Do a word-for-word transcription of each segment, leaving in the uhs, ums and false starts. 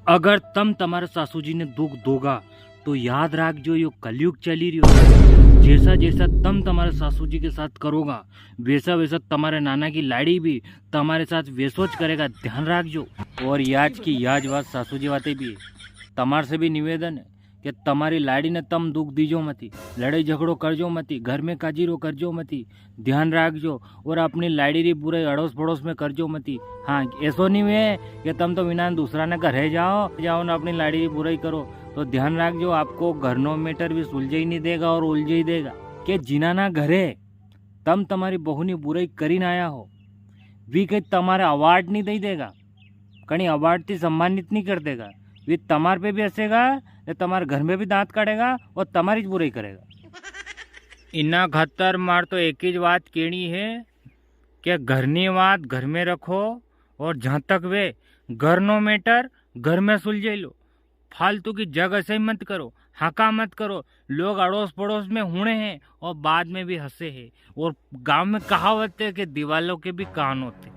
अगर तम तमारे सासू जी ने दुख दोगा, तो याद राखजो, यो कलयुग चली रह्यो। जैसा जैसा तम तमारे सासू जी के साथ करोगा, वैसा वैसा तमारे नाना की लाड़ी भी तमारे साथ वैसो ज करेगा, ध्यान राखजो। और याज की याज बात सासू जी वाते भी, तमार से भी निवेदन है कि तमारी लाड़ी ने तम दुख दीजो मती, लड़ाई झगड़ो करजो मती, घर में काजीरो करजो मती, ध्यान राखजो। और अपनी लाड़ी री बुराई अड़ोस पड़ोस में करजो मती। हाँ, ऐसो नी हुए कि तम तो विना दूसरा ने घरे जाओ, जाओ ने अपनी लाड़ी री बुराई करो। तो ध्यान राखजो, आपको घर नो matter भी सुलझे ही नी देगा और उलझे ही देगा। कि जिना ना घरे तम तमारी बहू नी बुराई करीन आया हो, वी कई तमारे award नी दई देगा, कणी award थी सम्मानित नी कर देगा। वी तमार पे भी हंसेगा, ने तमारे घर में भी दांत काढ़ेगा और तमारी ज बुराई करेगा। इना खातर मार तो एक ही ज बात केणी है कि घर नी बात घर में रखो और जहां तक वे घर नो matter घर में सुलझे लो। फालतू की जग असई मत करो, हाका मत करो। लोग अड़ोस पड़ोस में हुणे हैं और बाद में भी हंसे हैं। और गांव में कहावत है कि दीवालों के भी कान होते।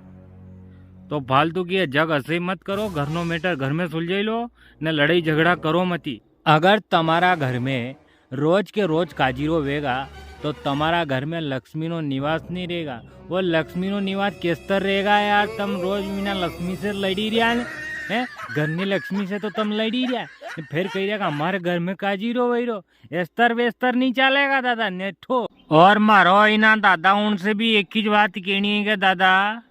तो फालतू की ये जग असई मत करो, घर नो matter घर में सुलझाई लो, ने लड़ाई झगड़ा करो मती। अगर तमारा घर में रोज के रोज काजीरो वेगा, तो तमारा घर में लक्ष्मी नो निवास नी रेगा। वो लक्ष्मी नो निवास केस्तर रेगा यार? तम रोज बिना लक्ष्मी से लड़ी रिया ने, हैं? घर नी लक्ष्मी से तो तम लड़ी रिया, फिर कही रिया कि हमारे घर में काजीरो वही रो। एस्तर वेस्तर नी चालेगा दादा, नेठो। और मारो इना दादा उनसे भी एक ही ज बात केणी है कि दादा,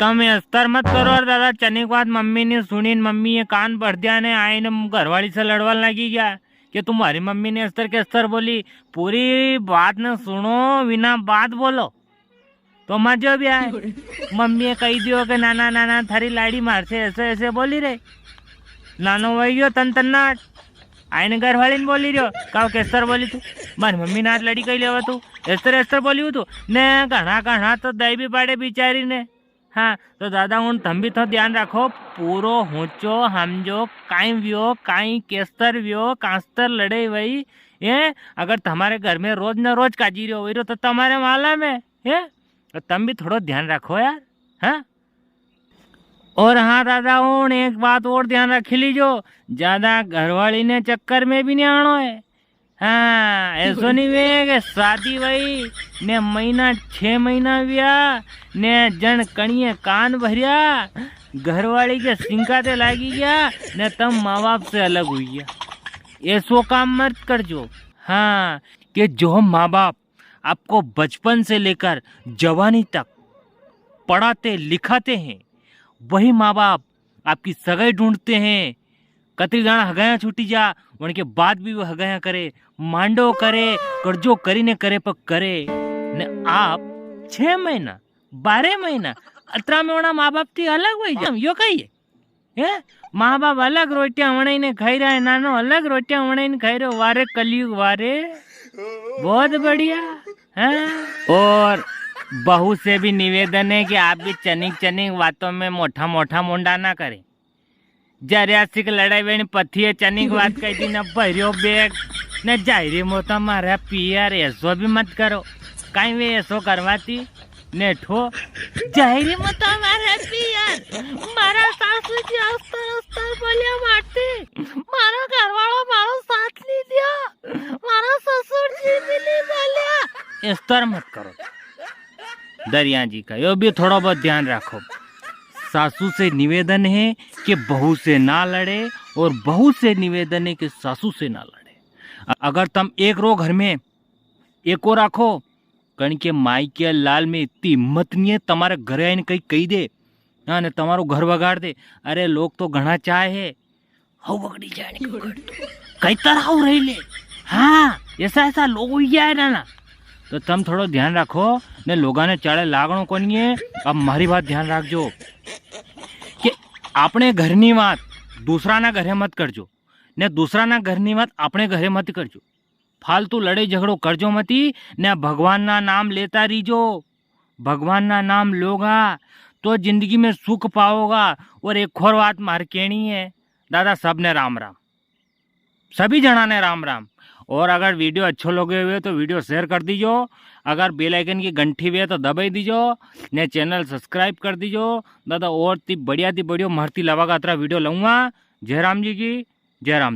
तम अस्तर मत करो। और दादा, चनिक बात मम्मी ने सुनी न, मम्मी ये कान भर दिया ने, आई ने घरवाली से लड़वा लागी गया कि तुम्हारी मम्मी ने अस्तर के अस्तर बोली। पूरी बात ने सुनो, बिना बात बोलो तो मजो भी आए। मम्मी ये कही दियो कि नाना, नाना, थारी लाड़ी मार से ऐसे, ऐसे बोली रे। नानो वही गयो तन तन्नाट। आईने घरवाली ने बोली रियो, "काव केस्तर बोली तू? मारी मम्मी नाथ लड़ी कही लेवा तू? एस्तर एस्तर बोली हूँ तू?" ने घणा घणा तो दई भी पाड़े बिचारी ने। हाँ, तो दादा हुण तम भी तो ध्यान राखो, पूरो होचो, हमजो, काई व्यो, काई केस्तर व्यो, कास्तर लड़े वही। ये अगर तमारे घर में रोज न रोज काजी रियो वही रो तो तमारे माला में, ये? तो तम भी थोड़ो ध्यान राखो यार, हाँ? और हाँ दादा हुण, एक बात और ध्यान रख लीजो, ज्यादा घरवाली ने चक्कर में भी नी आणो है। हाँ, ऐसो नी वे कि शादी वही ने महीना, छह महीना व्या ने जण कणिये कान भरिया, घरवाली के सिंकाते लागी गया ने तम माँ बाप से अलग हुई गया। ऐसो काम मत करजो। हाँ, कि जो माँ बाप आपको बचपन से लेकर जवानी तक पढ़ाते लिखाते हैं, वही माँ बाप आपकी सगाई ढूंढते हैं। कतरी जाणा हगाया छूटी जा, उनके बाद भी वो हगाया करे, मांडो करे, करजो करी ने करे, पर करे। ने आप छह महीना, बारह महीना, अतरा में वणा माँ बाप थी अलग हुई जा, यो कही है? हैं? माँ बाप अलग रोटियां वणाई ने खाई रहा है, नानो अलग रोटियां वणाई ने खाई रहो। वारे कलयुग वारे, बहुत बढ़िया। हैं? और बहू से भी निवेदन है कि आप भी चनिक चनिक बातों में मोटा मोटा मुंडा ना करें। जरियासिक लड़ाई वेणी पथिये चनिक बात कही दी ना, भरियो बैग ने जाहिरी मोता मारा पियर, ऐसो भी मत करो। काई वे ऐसो करवाती नेठो। जाहिरी मत मारे पियर, मारा सासू जी अस्तर अस्तर बोलिया मारती, मारो घरवालो मारो साथ नी दियो, मारा ससुर जी भी नी बोलिया। अस्तर मत करो। दरिया जी का यो भी थोड़ा बहुत ध्यान राखो। सासू से निवेदन है कि बहू से ना लड़े और बहू से निवेदन है कि सासू से ना लड़े। अ-, अगर तम एक रो घर में एको राखो, कण के माई के लाल में इतनी हिम्मत नी है, तमारे घरे आईने कई कही दे, हाँ, ने तमारो घर बगाड़ दे। अरे, लोग तो घणा चाहे है, हव बगड़ी जाने के बगड़ तो कई तरह हव रही ले। हाँ, ऐसा, ऐसा लोग हुई गया है ना, ना। तो तम थोड़ो ध्यान राखो, ने लोगा ने चाले लागणो कोनी है। अब मारी बात ध्यान राखजो कि आपणे घर नी बात दूसरा ना घरे मत करजो, ने दूसरा ना घर नी बात आपणे घरे मत करजो। फालतू लड़ाई झगड़ो करजो मती, ने भगवान ना नाम लेता रीजो। भगवान ना नाम लोगा तो जिंदगी में सुख पाओगा। और एक और बात मार केणी है दादा, सबने राम राम, सभी जणा ने राम राम। और अगर video अच्छो लगे हुए तो video share कर दीजो, अगर bell icon की घंटी हुए तो दबाई दीजो, ने channel subscribe कर दीजो दादा। और ती बढ़िया ती बढ़िया मारती लावागा अतरा video लाऊंगा। जय राम जी की, जय राम।